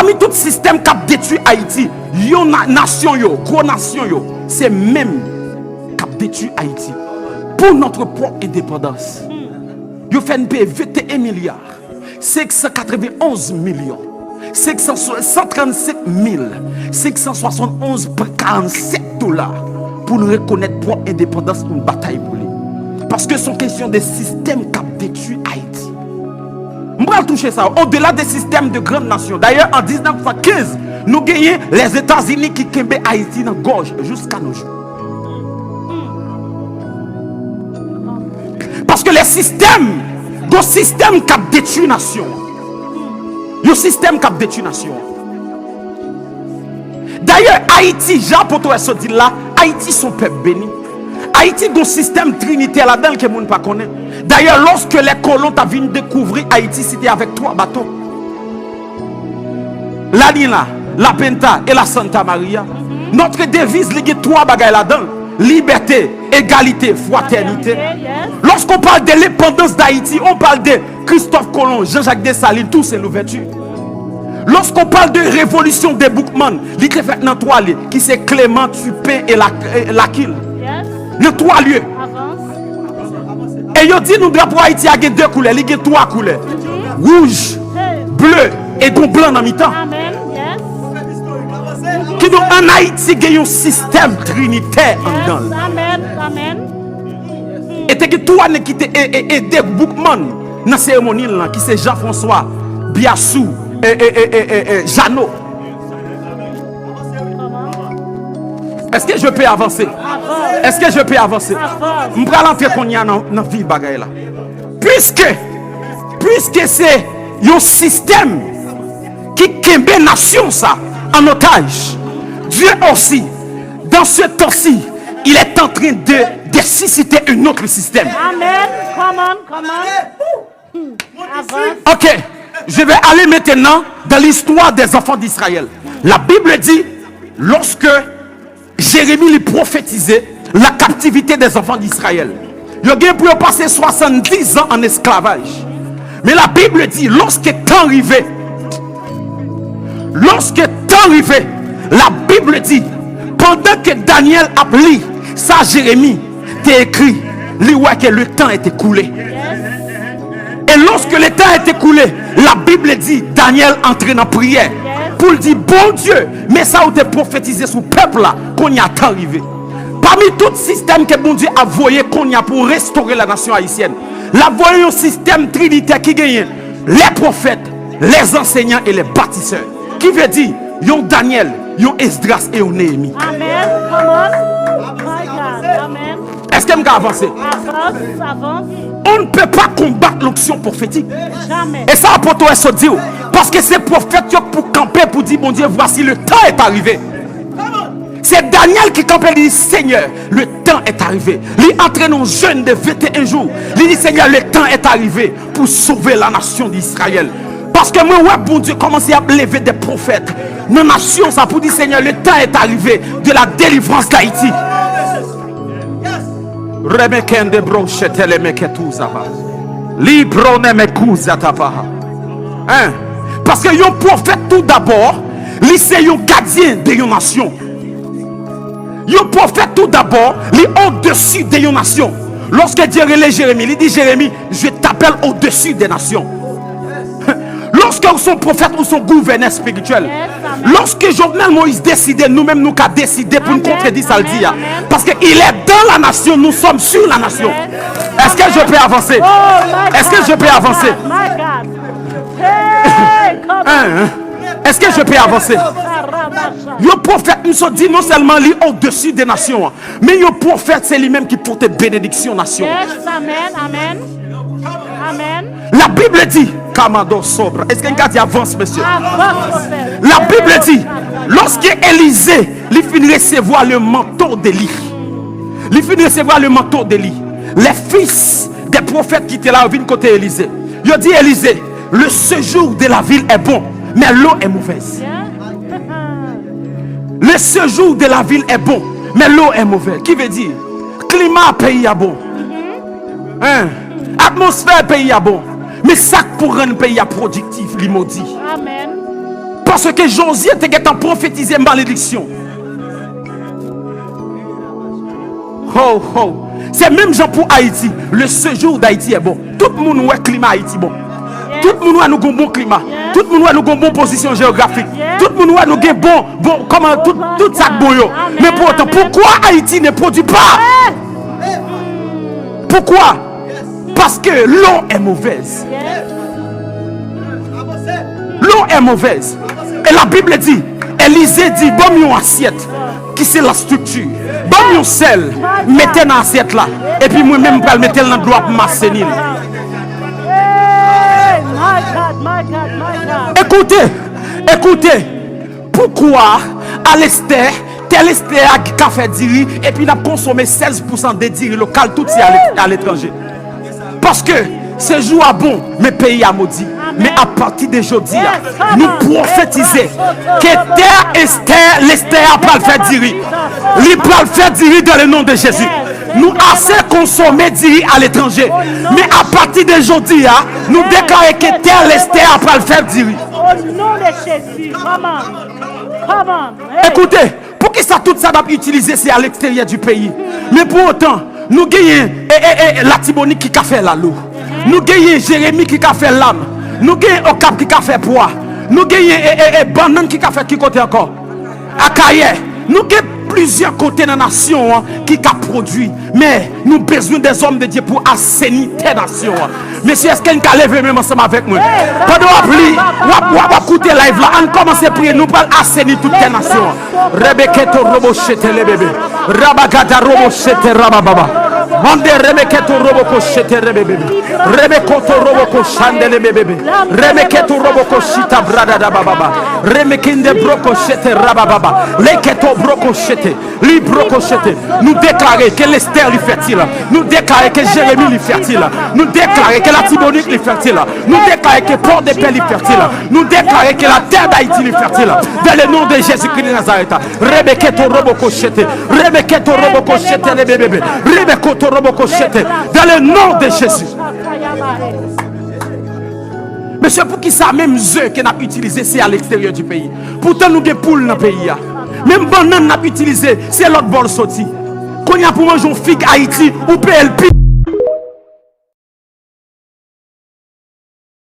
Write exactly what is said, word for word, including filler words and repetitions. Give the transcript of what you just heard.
Pami tout sistèm k ap detwi Ayiti, yon na- nasyon yo, gwo nasyon yo, se menm k ap detwi Ayiti. Pour notre propre indépendance, yo fè n peye venteyen milya senk san katrevenonz milyon senk san trannsenk mil senk san swasannonz karannsèt dola pou n rekonèt pwòp endepandans pou n batay pou li. Paske se yon kesyon de sistèm k ap detwi Ayiti. M pral touche sa yo. Au-delà des systèmes de grandes nations. Dayè, an diznèf san kenz, nou genyen Lèzetazini ki kenbe Ayiti nan gòj jiska nos jours. Paske le sistèm, gon sistèm k ap detwi nasyon. Yon sistèm k ap detwi nasyon. Dayè, Ayiti, jan apot Pòl sot di l la, Ayiti se yon pèp beni. Ayiti gon sistèm trinitè ladan l ke moun pa konnen. Dayè, lorsque les colons t ap vin dekouvri Ayiti, se te avèk twa bato. La Nina, la Pinta e la Santa Maria. Notre devise, li gen twa bagay ladan l. Liberté, égalité, fraternité. Fraternité, yes. Lorsqu'on parle de l'indépendance d'Haïti, on parle de Christophe Colomb, Jean-Jacques Dessalines, Toussaint Louverture. Lorsqu'on parle de révolution de Boukman, li te fèt nan twa lye, ki se Clément, Turpin e La- e Laquille. Yes. Nan twa lye. Avans. E yo di nou drapo Ayiti a gen de koulè, li gen twa koulè. Wouj, ble e gon blan nan mitan. Amen. Yes. Kidonk, ann Ayiti gen yon sistèm trinitè anndan l. Yes. Amen. Amen. E te gen twa nèg ki te e- e- ede Boukman nan seremoni l lan, ki se Jean François, Biassou e, e, e, e, e, e Jeannot. Est-ce que je peux avancer? Est-ce que je peux avancer? M pral antre kounye a nan, nan vif bagay la. Puisque, puisque se yon sistèm ki kenbe nasyon sa an otaj, Dieu aussi, dans ce temps-ci, il est en train de, de susciter un autre système. Amen. Come on, come on. Avance. Ok, je vais aller maintenant dans l'histoire des enfants d'Israël. La Bible dit, lorsque Jérémie li pwofetize la captivité des enfants d'Israël. Yo gen pou yo pase swasanndiz an an esklavaj. Men la Bible dit, lorsque tan rive, lorsque tan rive, la Bible dit, pandan ke Daniel ap li sa Jeremi te ekri, li wè ke le temps était écoulé. E loske le tan ete koule, Labib di Danyèl antre nan priyè pou l di, Bondye, men sa ou te pwofetize sou pèp la, kounye a tan rive. Pami tout sistèm ke Bondye ap voye kounye a pou restore la nasyon ayisyèn, l ap voye yon sistèm trinitè ki genyen les prophètes, les enseignants et les bâtisseurs. Ki vle di, yon Danyèl, yon Esdras e yon Neyemi. Amen. Come on. My God. Amen. Èske m ka avanse? Avance, avance. On ne peut pas combattre l'onction prophétique. Jamais. E sa apot Pòl sot di w. Paske se pwofèt yo k pou kanpe pou di Bondye, voici le temps est arrivé. Se Danyèl ki kanpe, li di, Senyè, le temps est arrivé. Li antre nan yon jèn de venteyen jou. Li di, Senyè, le temps est arrivé pour sauver la nation d'Israël. Paske mwen wè Bondye kòmanse ap leve de pwofèt nan nasyon sa pou di, Senyè, le temps est arrivé de la délivrance d'Haïti. Remekende broche telemeke tuzava. Li brone me kuza tapaha. Hein? Paske yon pwofèt tou dabò, li se yon gadyen de yon nasyon. Yon pwofèt tou dabò, li odesi de yon nasyon. Lorsque Dieu rele Jérémie, li di Jérémie, je t'appelle au-dessus des nations. Lorsque ou son pwofèt, ou son gouvènè espirityèl. Lorsque Jovenel Moïse deside, nou menm nou ka deside pou n kontredi sa l di a. Paske il est dans la nation, nous sommes sur la nation. Est-ce que je peux avancer? Est-ce que je peux avancer? Hein, hein. Est-ce que je peux avancer? Yon pwofèt, m sot di, non sèlman li odesi de nasyon an, men yon pwofèt se li menm ki pote benediksyon nasyon. Yes, amen, amen. Amen. Labib di, kamado sobra. Èske n ka di avans, mesye? Avans, pwofèt. Labib di, lorsque Élisée, li fin resevwa le manteau d'Élie, li fin resevwa le manteau d'Élie, les fils des prophètes ki te la, yo vin kote Élisée. Yo di Élisée, le séjour de la ville est bon, mais l'eau est mauvaise. Le séjour de la ville est bon, mais l'eau est mauvaise. Ki vle di, klima peyi a bon. Hein? Atmosfè peyi a bon. Men sa k pou rann peyi a pwodiktif, li modi. Amen. Paske Jozye te gentan pwofetize malediksyon. Ho, ho. Se menm jan pou Ayiti. Le séjour d'Haïti est bon. Tout moun wè klima Ayiti bon. Tout moun wè nou gon bon klima. Tout moun wè nou gon bon pozisyon jewografik. Tout moun wè nou gen bon, bon, kòman, tout, tout sa k bon yo. Men pou otan, poukwa Ayiti ne produit pas? Poukwa? Parce que l'eau est mauvaise. L'eau est mauvaise. Et la Bible dit, Élisée dit, ban m yon asyèt ki se la strikti. Ban m yon sèl, mete nan asyèt la. Epi mwen menm, m pral mete l nan dlo a pou m aseni l. Hey, my God, my God, my God. Ekoute, ekoute. Poukwa Alestè, tè Lestè a ki ka fè diri, epi n ap konsome sèz pousan de diri lokal, tout se ale-, aletranje? Paske sejou a bon, men peyi a modi. Men apati de jodi a, nou pwofetize ke tè Estè, Lestè a pral fè diri. Li pral fè diri dans le nom de Jésus. Nou ase konsome diri aletranje. Men apati de jodi a, nou deklare ke tè Lestè a pral fè diri. Au nom de Jésus. Come on. Come on. Hey. Ekoute, poukisa tout sa n ap itilize se a leksteryè di peyi? Men pou otan, nou genyen e, e, e, Latibonit ki ka fè lalo. Nou genyen Jeremi ki ka fè lam. Nou genyen Okap ki ka fè pwa. Nou genyen e, e, e, bannann ki ka fè ki kote ankò? Akayè. Nou gen plizyè kote nan nasyon an ki ka pwodui. Men, nou bezwen des hommes de Dieu pou aseni tè nasyon an. Mesye, èske n ka leve menm ansanm avèk mwen? Pandan w ap li, w ap, w ap, w ap koute live la, ann kòmanse priye, nou pral aseni tout tè nasyon an. Rebeketo robo shete lebebe. Rabagada robo shete rabababa. Mande rebeketo robo ko shete rebebebe. Rebekoto robo ko shande lebebebe. Rebeketo robo ko shita bradada bababa. Remekinde broko shete rabababa. Leketo broko shete. Li brokochete. Nou deklare ke Lestè li fètil. Nou deklare ke Jeremi li fètil. Nou deklare ke Latibonit li fètil. Nou deklare ke Pòdepè li fètil. Nou deklare ke latè Dayiti li fètil. Dans le nom de Jésus-Christ de Nazareth. Rebeketo robokochete. Rebeketo robokochete rebebebe. Rebekoto robokochete. Dans le nom de Jésus. Mesye, poukisa menm ze ke n ap itilize se a leksteryè di peyi? Poutan nou gen poul nan peyi a. Menm bannann n ap itilize, se lòt bò l soti. Kounye a pou manje yon fig Ayiti, ou peye l pi